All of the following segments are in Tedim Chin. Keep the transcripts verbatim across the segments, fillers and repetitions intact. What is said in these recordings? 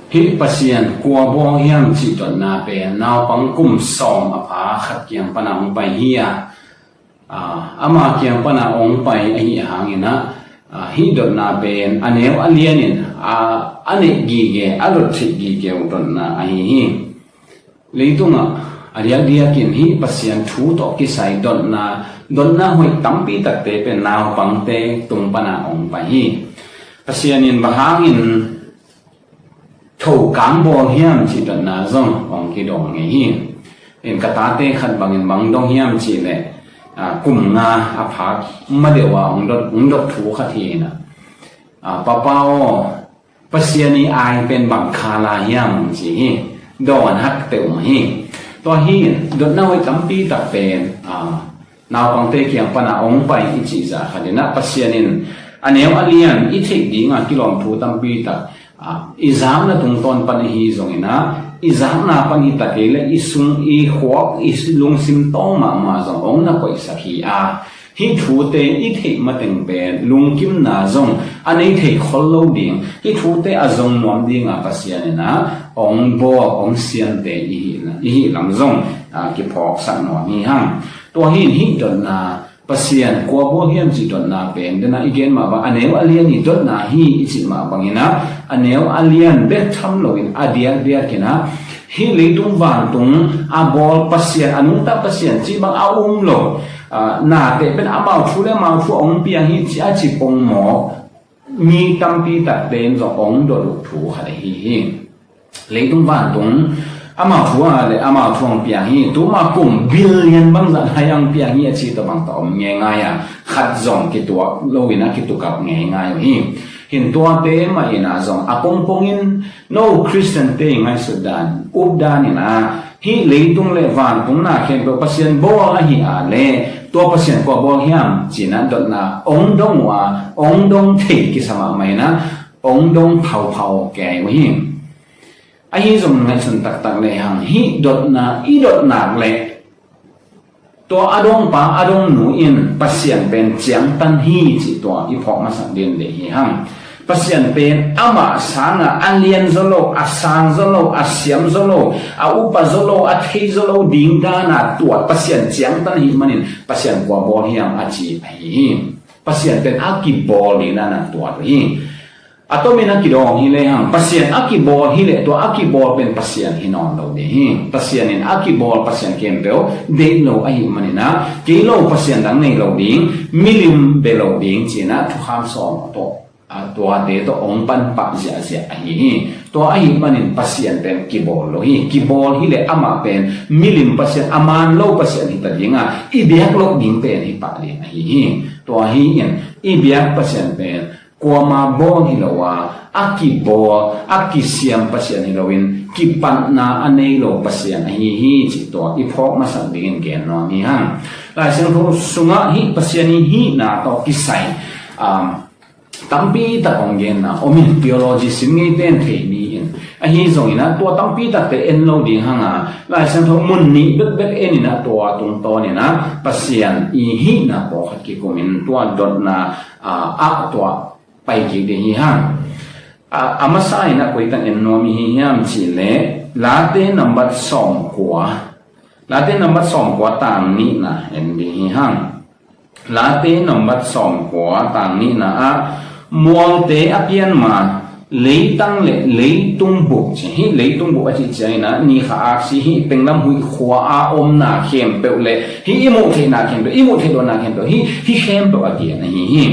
Hih Pasian kua bawl hiam cih dotna pen naupang kum sawm a pha khat kiang pana hong pai hi a, aa, ama kiang pana hong pai ahi hangin ah, aa, hih dotna pen a neu a lianin, aa, a neih gige, a dot theih gige uh dotna ahi hi. Leitungah a diakdiakin hih Pasian thu tawh kisai dotna, dotna hoih tampi takte pen naupangte tung pana hong pai hi. Pasian in bang hangin thokang bawl hiam cih dotna zong hong kidong ngei hi. In ka tate khat bangin bang dong hiam cih leh, aa, kum nga a phak ma deuh a hong dot, hong dot thu khat hi in ah, aa, "Papa aw, Pasian i ai pen bang khala hiam?" hong ci hi. Dawn hak teuh mah hi. Tua hi in dotna hoih tampi tak pen, aa, naupangte kiang pana hong pai i cih zah khat in ah Pasian in a neu a lian i theih dinga kilawm thu tampi tak, aa, i zakna tungtawn pan ahi zongin ah, i zakna pan hi ta kei leh i sung i khuak i lungsim tawng mahmah zong hong na koihsak hi a, hih thute i theih mateng pen lungkimna zong a nei thei khol lo ding, hih thute a zong nuam dinga Pasian in ah hong bawl, hong siamte i hih, i hih lam zong, aa, kiphawksak nuam hi hang. Tua hi in hih dotna, Pasian kua bawl hiam cih dotna pen, den a i gen mah bang, a neu a lian i dotna hi i cih mah bangin ah, a neu a lian bek tham loin a diakdiakin ah, hih leitung vantung a bawl Pasian, a nungta Pasian cih bang a um lo, aa, nate pen amau thu le amau thu a hong piang hi ci a ci pongmawk mi tampi takte in zong hong dot uh thu khat ahi hi. Leitung vantung amau thu a le amau thu hong piang hi. Tuma kum billion bangzah lai hong piang hi a ci tawh bang tawh om ngeingai a, khat zong kituak loin a kitukap ngeingai uh hi. Hin tuate mah in ah zong a pongpongin no Khristiante ngaihsut dan, up dan in ah, hih leitung le vantung na khempeuh Pasian bawl ahi a leh, tua Pasian kua bawl hiam cih na dotna hong dong uh a, hong dong thei kisa mahmah in ah, hong dong phauphau kei uh hi. Ahi zong ngaihsun taktak lehang, hih dotna i dot nak leh, tua a dongpa a dongnu in Pasian pen ciangtan hi cih tua i phawk masak ding deih hi hang. Pasian pen amah sanga a lian zaw lo, a sang zaw lo, a siam zaw lo, a upa zaw lo, a thei zaw lo ding dana tuat Pasian ciangtan ahih manin Pasian kua bawl hiam a ci ahi hi. Pasian pen a kibawl ding dana tuat uh hi. A tomin a kidawng hi lehang, Pasian a kibawl hi leh tua a kibawl pen Pasian hi nawn lo ding hi. Pasian in a kibawl Pasian khempeuh deih lo ahih manin ah, kei lo Pasian dang nei lo ding, milim bia lo ding ci-in ah thukham sawm tawh, a, tuate tawh hong pan pah ziahziah ahi hi. Tua ahih manin Pasian pen kibawl lo hi. Kibawl hi leh amah pen milim Pasian, a man lo Pasian hi ta ding a, i biak loh ding pen hi pah ding ahi hi. Tua hi in i biak Pasian pen kuama bawl hi lo a, a kibawl, a kisiam Pasian hi loin, kipatna a nei lo Pasian ahi hi cih tua i phawk masak dingin gen nuam hi hang. Lai Siangtho sungah hih Pasian i hihna tawh kisai, um, tampi tak hong genna om in, theology sim ngeite in thei ni in. Ahi zongin ah tua tampi takte en lo ding hang a, Lai Siangtho mun nih bekbek en in ah tua tungtawn in ah Pasian i hihna pawlkhat kikum in tua dotna, ah, ah tua pai kik ding hi hang. A, a masa in ah koi tang en nuam i hi hiam cih leh, Late nambat sawmkua. Late nambat sawmkua tang nihna en ding hi hang. Late nambat sawmkua tang nihna ah, mualte a pian ma, leitang le leitung bup ci hi. Leitung bup a cih ciangin ah, ni kha aksi hih penglam huih khua a omna khempeuh le hih i muh theihna khempeuh, i muh theih loh na khempeuh, hih, hih khempeuh a gen ahi hi.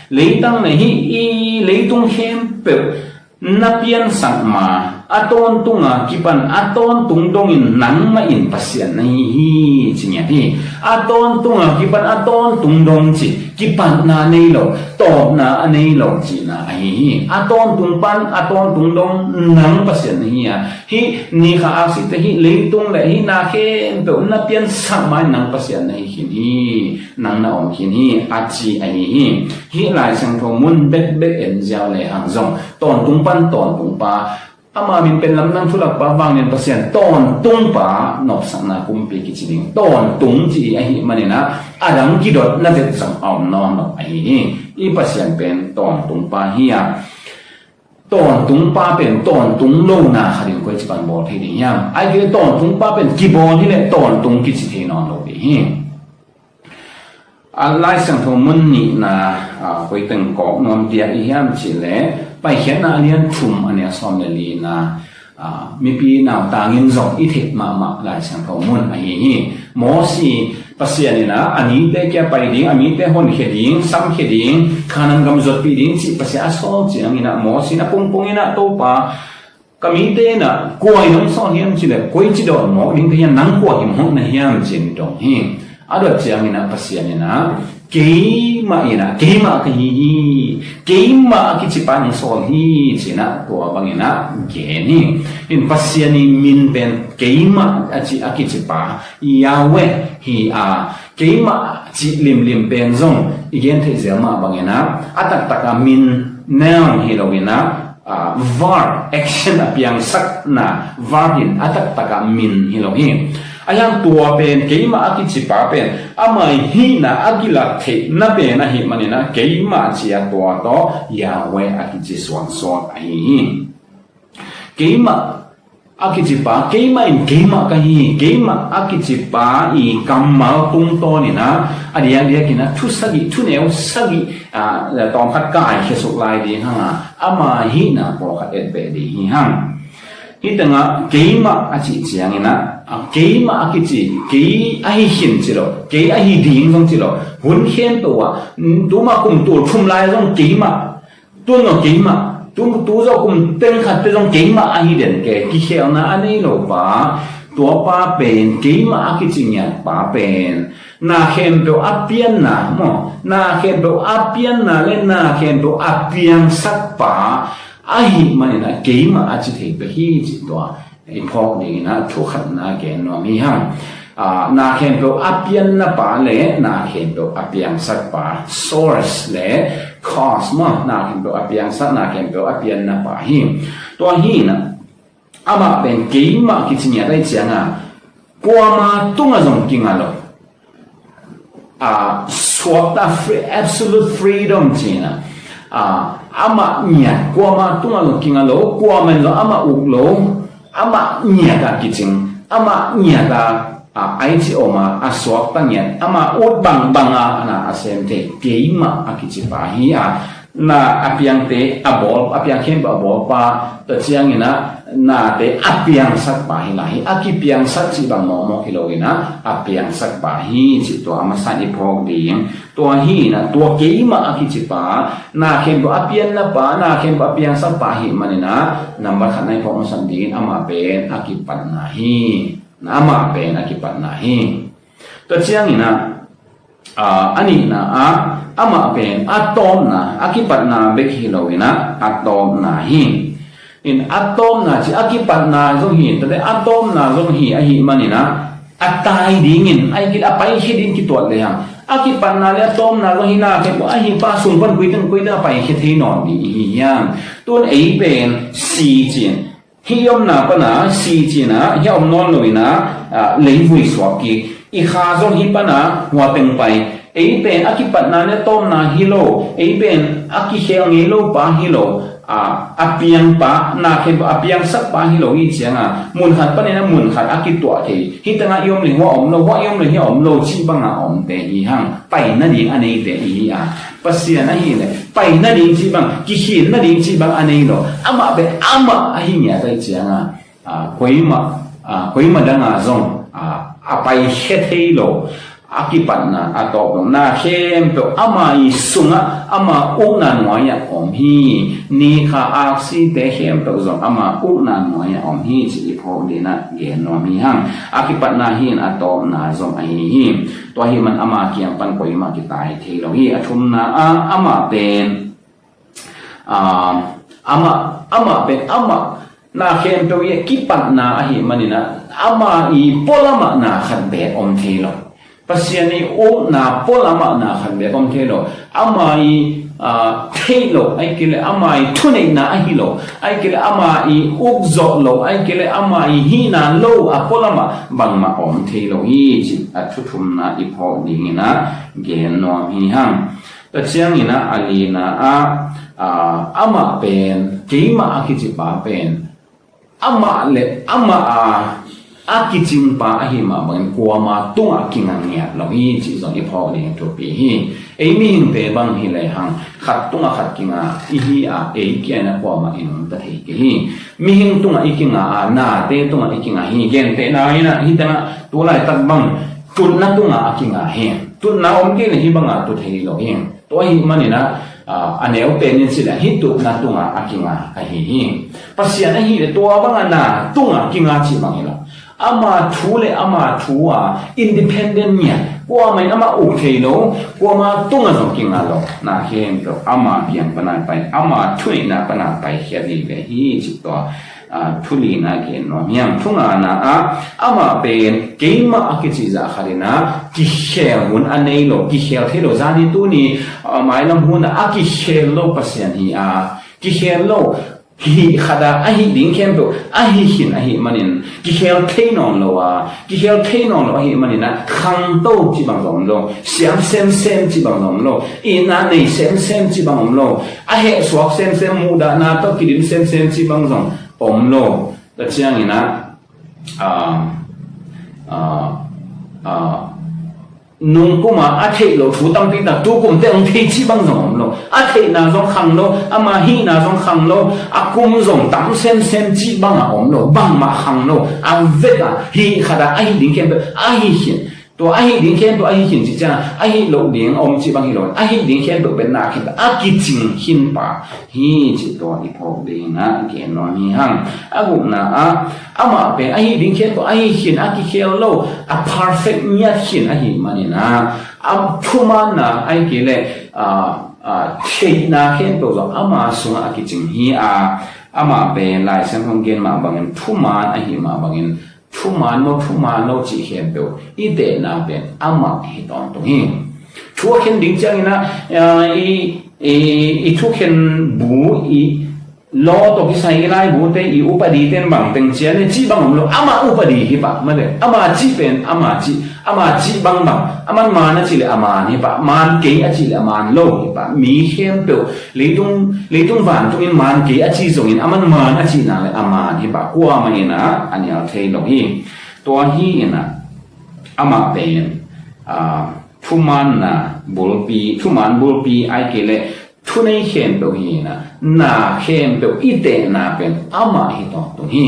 Leitang le hih i leitung khempeuh na piansak ma, a tawntunga kipan a tawntung dongin nangmah in Pasian na hi hi, ci ngiat hi. A tawntunga kipan a tawntung dong ci, kipatna nei lo, tawpna a nei lo cihna ahi hi. A tawntung pan a tawntung dong nang Pasian na hi a, hih ni kha aksite, hih leitung le hih na khempeuh na piansak ma in nang Pasian na hi khin hi, nang na om khin hi, a ci ahi hi. Hih Lai Siangtho mun bekbek en ziau lehang zong, tawntung pan tawntung pa, ama min pen lamdang thulak pa, vangin Pasian tawntung pa, nopsakna kumpi kici ding, tawntung ci ahih manin ah, a dang kidot na vet zong a om nawn lo ahi hi. I Pasian pen tawntung pa hi a, Tawntung pa pen tawntung lona khat in koi ci pan bawl thei ding hiam? Ai kei le tawntung pa pen kibawl hi le tawntung kici thei nawn lo ding hi. A Lai Siangtho mun nihna, a, koi teng kawk nuam piak i hiam cih le Paikhiatna a lian thum a neu sawm le lina, a, mipi nautangin zong i theih mahmah Lai Siangtho mun ahi hi. Mawsi Pasian in a, a mite kia pai ding, a mite honkhia ding, samkhia ding, Kanaan gam zuatpih ding cih Pasian a sawl ciangin a, Mawsi in a pungpung in a, Topa, ka mite in a kua in hong sawl hiam cih le, koici dawn mawk ding ka hiam, nang kua in hong na hiam ci-in dong hi. A dot ciangin a Pasian in a, keimah in a, keimah ka hi hi, keimah a kici pa in hong sawl hi ci-in a tua bangin a gen hi. In Pasian i min pen keimah a ci, a kici pa Yahweh hi a, keimah cih limlim pen zong i gen theih zel mah bangin a, a taktak a min, noun hi lo in a, a, verb, action a piangsakna verb in a taktak a min hi lo hi. A hiang tua pen keimah a kici pa pen ama i hihna a kilak theihna pen ahih manin a keimah ci a tua tawh Yahweh a kici suangsuak ahi hi. Keimah a kici pa, keimah in keimah ka hi, keimah a kici pa i kammal tungtawn in a, a diakdiak in a thu sagih, thu neu sagih, a, tawmkhat kaikhia suk lai ding hang a, ama hihna pawlkhat etbeh ding hi hang. Hih tengah keimah a cih ciangin a, a, keimah a kici, kei ahi khin ci lo, kei ahi ding zong ci lo, hun khempeuh ah, tuma kum tul thum lai zong keimah, tun lo keimah, tu, tu zawh kum teng khatte zong keimah ahi den ke, kikhelna a nei lo pa, tua pa pen, keimah a kici ngiat pa pen, na khempeuh a pianna, maw, na khempeuh a pianna le na khempeuh a piangsak pa ahih manin a keimah a ci thei pek hi cih tua i phawk dingin a thu khatna gen nuam hi hang. A, na khempeuh a pianna pa le na khempeuh a piangsak pa, source le cause maw, na khempeuh a piangsak, na khempeuh a pianna pa hi. Tua hi in a, amah pen keimah kici ngiat ahih ciang a, kuama tungah zong kinga lo. A, suakta free, absolute freedom ci-in a, a, amah ngiat, kuama tungah zong kinga lo, kuamah in zong amah uk lo, amah ngiat a kicing, amah ngiat a, a, ai ci om a, a suakta ngiat, amah ut bangbang a, na a sem thei, keimah a kici pa hi a, na a piangte a bawl, a piang khempeuh a bawl pa, tua ciangin a, nate a piangsak pa hi lai hi, a kipiangsak cih bang mawkmawk hi lo in a, a piangsak pa hi cih tua a masa in i phawk ding. Tua hi in a, tua keimah a kici pa, na khempeuh a pianna pa, na khempeuh a piangsak pa ahih manin a, nambat khatna i phawk masa dingin amah pen a kipatna hi. Amah pen a kipatna hi. Tua ciangin a, a, a nihna ah, amah pen a tawpna, a kipatna bek hi lo in a, a tawpna hi. In a tawpna ci, a kipatna zong hi, tate a tawpna zong hi, ahih manin a, a tai dingin, ahih kei leh a paikhia ding kituat le hang. A kipatna le a tawpna zong hi na, kei ahi pa sung pan koi teng koi teng a paikhia thei nawn ding i hi hiam. Tun ei pen si ci-in, hih i omna pan a si ci-in a, hih a om nawn lo in a, a, leivui suak kik. I kha zong hih pan a hua teng pai. Ei pen a kipatna le tawpna hi lo, ei pen a kikhel ngei lo pa hi lo, a, a piang pa, na khempeuh a piangsak pa hi lo i hih ciang a, mun khat panin a mun khat a kituah thei. Hih teng ah i om le hua om lo, hua i om le hih a om lo cih bang a omte hi hang. Paina ding a neite i hi a, Pasian ahih leh paina ding cih bang, kikhinna ding cih bang a nei lo. Amah pen amah ahi ngiat ahih ciang a, a, koimah, a, koimah dang a zong, a, a paikhia thei lo, a kipatna a tawp lo. Na khempeuh ama i sungah, ama ukna nuai-ah om hi. Ni kha aksite khempeuh zong ama ukna nuai-ah om hi cih i phawk dingin a gen nuam hi hang. A kipatna hi in a tawpna zong ahi hi. Tua ahih man ama kiang pan koimah kitai thei lo hi. A thumna ah amah pen, a, amah, amah pen amah na khempeuh i kipatna ahih manin a, ama i pualamah na khat beek om thei lo. Pasian i ukna pualamah na khat beek om thei lo. Ama i, a, theih lo, ahih kei leh ama i thuneihna ahi lo, ahih kei leh ama i ukzawh lo, ahih kei leh ama i hihna lo a pualamah bangmah om thei lo hi cih a thu thumna i phawk dingin a gen nuam hi hang. Tua ciangin a, a lina ah, ah, amah pen, keimah a kicipa pen, amah le amah a, a kicingpa ahi mah bangin kuama tungah kinga ngiat lo hi cih zong i phawk ding thupi hi. Ei mihingte bang hi lehang khat tungah khat kinga i hi a, ei kia-in a kuamah i nungta thei kei hi. Mihing tungah i kinga a, nate tungah i kinga hi. Gentehna in ah, hih tengah tu laitak bang tutna tungah a kinga hi. Tutna om kei leh hih bangah tu thei lo hi. Tua ahih manin ah, a, a neu pen in ci leh hih tutna tungah a kinga ahi hi. Pasian ahih leh tua bangah na tungah kinga cih bang hi lo. Ama thu le ama thu a independent ngiat, kuamah in amah uk thei lo, kuama tungah zong kinga lo. Na khempeuh ama kiang pan a pai, ama thuneihna pan a paikhia ding hi cih tua, a, thu lina gen nuam hi hang. Thu ngana ah, amah pen keimah a kici zah khat in ah kikhel hun a nei lo, kikhel thei lo. Zani tuni, a, mailam hun ah a kikhel lo Pasian hi a, kikhel lo, hih khat a, a hih ding khempeuh a hih khin ahih manin, kikhel thei nawn lo a, kikhel thei nawn lo ahih manin ah, khangto cih bang zong om lo, siam semsem cih bang zong om lo, itna nei semsem cih bang om lo, a hehsuak semsem, muhdahna tawh kidim semsem cih bang zong om lo. Tua ciangin ah, ah, ah, ah, nungkum a a theih loh thu tampi tak tukum teh hong thei cih bang zong om lo. A theihna zong khang lo, ama hihna zong khang lo, a kum zong tam semsem cih bang a om lo, bangmah khang lo. A vek a, hih khat a, a hih ding khempeuh a hih khin. Tua a hih ding khempeuh a hih khin cih ciang, a hih loh ding om cih bang hi lo. A hih ding khempeuh pen na khin, a kicing khinpa hi cih tua i phawk ding in ah gen nuam hi hang. A gukna ah, amah pen a hih ding khempeuh a hih khin, a kikhel lo, a perfect ngiat khin ahih manin ah, a thumaanna ahih kei leh, a, a, theihna khempeuh zong ama sungah a kicing hi a, amah pen Lai Siangtho in gen mah bangin thumaan ahih mah bangin, thumaan maw, thumaan lo cih khempeuh i tehna pen amah hi tawntung hi. Thu a khen ding ciangin ah, a, i, i, i thukhen bu, i law tawh kisai i laibute, i upadite in bang teng cian e cih bang om lo. Amah upadi hi pah, mate. Ama cih pen ama cih, ama cih bangbang. Aman maan a cih leh a maan hi pah, maan kei a cih leh a maan lo hi pah. Mi khempeuh, leitung, leitung vantung in maan kei a cih zongin, aman maan a cih nak leh a maan hi pah. Kuamah in ah a nial thei lo hi. Tua hi in ah, amah pen, a, thumaanna bulpi, thumaan bulpi ahih kei leh thunei khempeuh hi in ah, na khempeuh i tehna pen amah hi tawntung hi.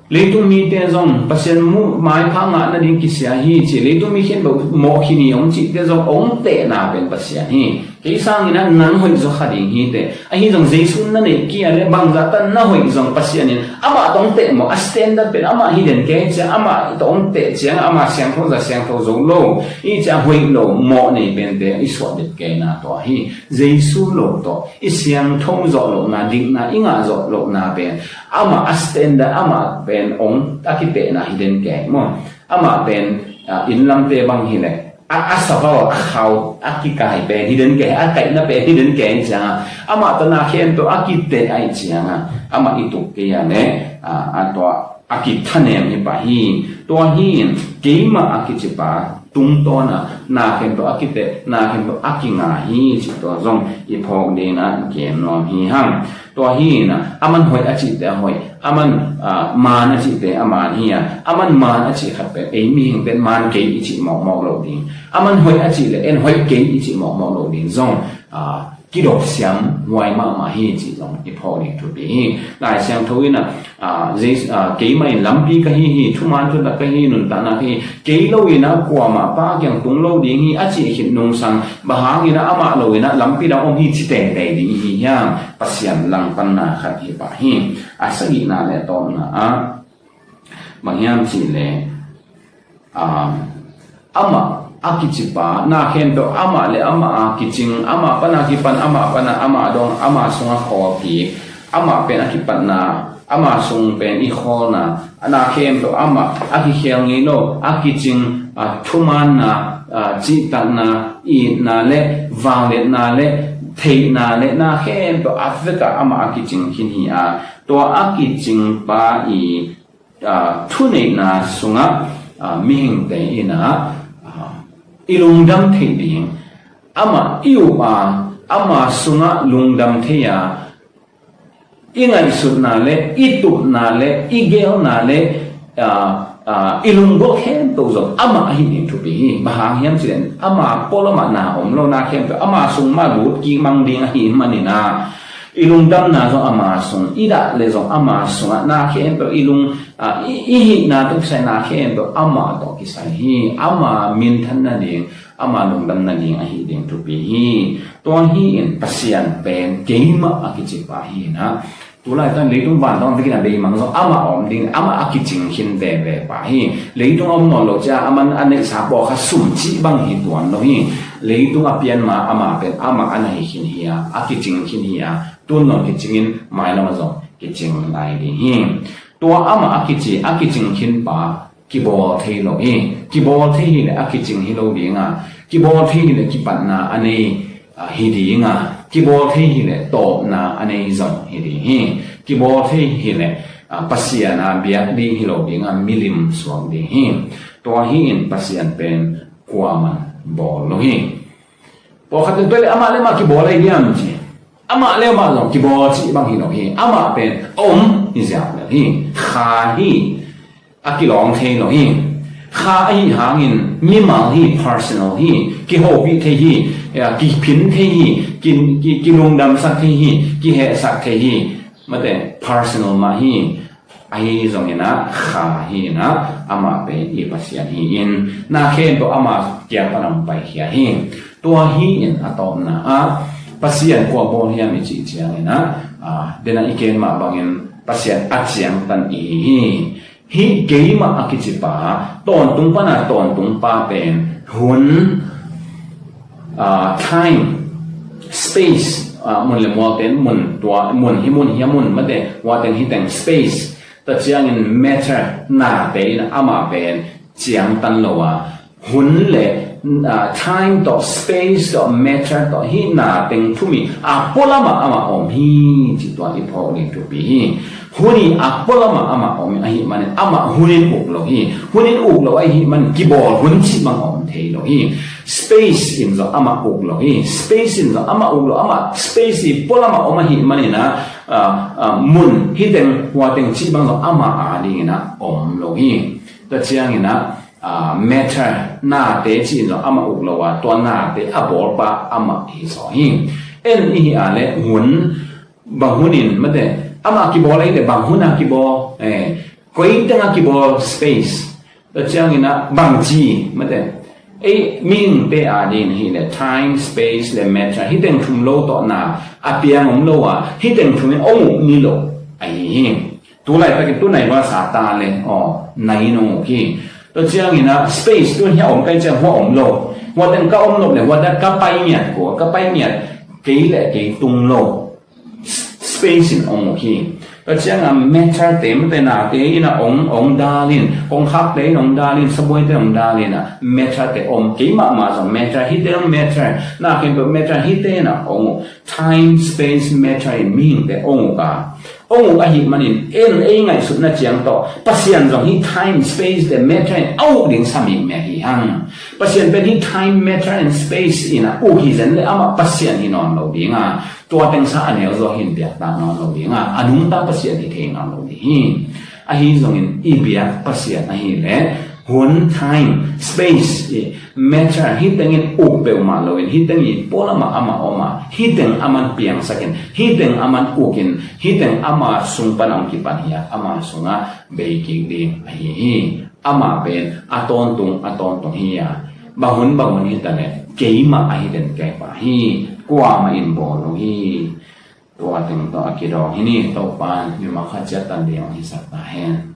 Leitung mite zong Pasian mu-, maipha ngah nading kisia hi ci, leitung mi khempeuh mawh khin hi hong cihte zong hong tehna pen Pasian hi. Kei sangin ah nang hoih zaw kha ding hi teh. Ahi zong Jesu na neih kei a leh bangzah tan na hoih zong Pasian in amah tawh hong teh mawh, a standard pen amah hi den kei ciang, amah tawh hong teh ciang, ama siangtho zah siangtho zo lo. I ciang hoih lo, mawh nei pente i suah den kei na tua hi. Jesu lo tawh i siangtho zawh lohna, dikna i ngah zawh lohna pen amah a standard, amah pen hong a kitehna hi den kei maw. Amah pen, a, inn lamte bang hi leh, a, a saval, a khau, a kikai pen hi den kei, a kaihna pen hi den kei ciang a, amah tawh na khempeuh a kiteh ahih ciang a, amah i tuk kei a leh, a, a tua a kithanem hi pah hi. Tua hi in, keimah a kicipa tungtawn a, na khempeuh a kiteh, na khempeuh a kinga hi cih tua zong i phawk ding in ah gen nuam hi hang. Tua hi in ah, aman hoih a cihte a hoih, aman, a, maan a cihte a maan hi a, aman maan a cih khat pen ei mihing pen maan kei i cih mawkmawk lo ding, aman hoih a cih leh en hoih kei i cih mawkmawk lo ding zong, a, kidop siam huai mahmah hi cih zong i phawk ding thupi hi. Lai Siangtho in ah, a, Jesu, a, keimah in lampi ka hi hi, thumaan thutak ka hi, nuntakna ka hi, kei lo in ah kuamah Pa kiang tung lo ding hi a cih khit nungsang, bang hangin ah amah lo in ah lampi dang om hi ci teitei ding i hi hiam? Pasian langpanna khat hi pah hi. A sagihna le a tawpna ah, bang hiam cih leh, a, amah a kicipa, na khempeuh amah le amah a kicing, amah pan a kipan, amah pan a, amah dong, amah sung a khawlpi, amah pen a kipatna, amah sung pen i khawlna, a na khempeuh amah a kikhel ngei lo, a kicing, a, thumaanna, a, cihtakna, itna le vangliatna le theihna le na khempeuh a vek a amah a kicing khin hi a, tua a kicingpa i a, thuneihna sungah, a, mihingte in ah, a, i lungdam theih ding, amah i up a, Ama sungah lungdam thei a, i ngaihsutna le i tupna le i geelna le, aa, aa, i lunggulh khempeuh zong amah ahi ding thupi hi. Bang hang hiam cih leh ama pualamah na om lo, na khempeuh ama sung mah lut kik mang ding ahih manin ah, i lungdamna zong ama sung, i dah le zong ama sungah, na khempeuh i lung, aa, i, i hihna tawh kisai na khempeuh amah tawh kisai hi. Ama minthan nading, ama lungdam nading ahi ding thupi hi. Tua hi-in Pasian pen keimah a kici pa hi-in ah, tulaitak leitung vantung a bikin a beimang zong amah a om ding, amah a kicing khin veve pa hi. Leitung a om nawn lo cia aman a neihsa pawlkhat sum cih bang hi tuan lo hi. Leitung a pian ma ama pen amah a na hi khin hi a, a kicing khin hi a, tun nawn kicingin mailam ah zong kicing lai ding hi. Tua amah a kici, a kicing khin pa kibawl thei lo hi. Kibawl thei hileh a kicing hi lo ding a, kibawl thei hileh kipatna a nei, a, hi ding a, kibawl thei hileh tawpna a nei zong hi ding hi. Kibawl thei hileh, a, Pasian a biak ding hi lo ding a, milim suak ding hi. Tua hi-in Pasian pen kuaman bawl lo hi. Pawlkhat in tua leh amah le amah kibawl ahi diam ci. Amah le amah zong kibawl cih bang hi lo hi. Amah pen om hi ziau lo hi. Kha hi. A kilawng thei lo hi. Kha ahi hangin mimal hi, personal hi. Kihopih thei hi. Kiphin thei hi. Ki, ki, kilungdamsak thei hi. Kihehsak thei hi. Mate, personal mah hi. Ahi zongin ah, Kha hi-in ah, amah pen i Pasian hi-in, na khempeuh ama kiang pan a hong paikhia hi. Tua hi-in a tawpna ah, Pasian kua bawl hiam i cih ciangin ah, a, den ah i gen mah bangin Pasian a ciangtan i hi hi. Hih keimah a kici pa, tawntung pan a tawntung pa pen hun, a, time, space, a, mun le mual ten mun, tua mun hi, mun hi a, mun mate, hua teng hi teng space. Tua ciangin matter, nate in amah pen ciangtan lo a, hun le, a, time tawh, space tawh, matter tawh, hih na teng thum hi a, pualamah amah om hi, ci tua i phawk ding thupi hi. Hun hi a, pualamah amah om ahih manin amah hun in uk lo hi. Hun in uk lo ahih manin kibawl hun cih bang om thei lo hi. Space in zong amah uk lo hi. Space in zong amah uk lo, amah space hi, pualamah om ahih manin ah, a, a, mun, hi teng, hua teng cih bang zong amah a dingin ah om lo hi. Tua ciangin ah, a, matter, nate cih in zong amah uk lo a, tua nate a bawlpa amah hi zaw hi. En i hi a leh hun, bang hun in, mate, amah kibawl ahi leh bang hun a kibawl, eh, koi teng a kibawl, space. Tua ciangin ah bangci, mate, ei mihingte a dingin hi leh time, space le matter, hi teng thum lo tawh na a piang om lo a, hi teng thum in ong uk ni lo ahi hi. Tulaitakin tu nai val sa ta le, aw, nai in ong uk hi. Tua ciangin ah space tu hia om kai ciang hua om lo. Hua teng ka om nop le hua teng ka pai ngiat ko, ka pai ngiat kei le kei tung lo. Space in ong uk hi. Tua ciang a matter te, mate, nate in a ong, ong dal in, kongkhak te in ong dal in, sabuai te ong dal in a, matter te om, keimah mah zong matter, hite ong matter, na khempeuh matter, hite in a ong uk. Time, space, matter in mihingte ong uk a, ong uk ahih manin en ei ngaihsutna ciang tawh Pasian zong hih time, space le matter in a uk ding sa mikmek hi hang. Pasian pen hih time, matter and space in a uk hi zen le amah Pasian hi nawn lo ding a, tua teng sa a neu zaw hi in biak ta nawn lo ding a, a nungta Pasian hi thei nawn lo ding hi. Ahi zongin i biak Pasian ahih leh hun, time, space, i matter, hi teng in uk peuhmah lo in, hi teng in pualamah amah om a, hi teng aman piangsak in, hi teng aman uk in, hi teng ama sung pan a hong kipan hi a, ama sungah bei kik ding ahi hi. Amah pen a tawntung, a tawntung hi a, bang hun bang hun hi ta leh keimah ahi den kei pa hi. Kuamah in bawl lo hi. Tua teng tawh a kidawng hi ni. Topa in mi mah khat ciat tan ding hong hisak ta hen.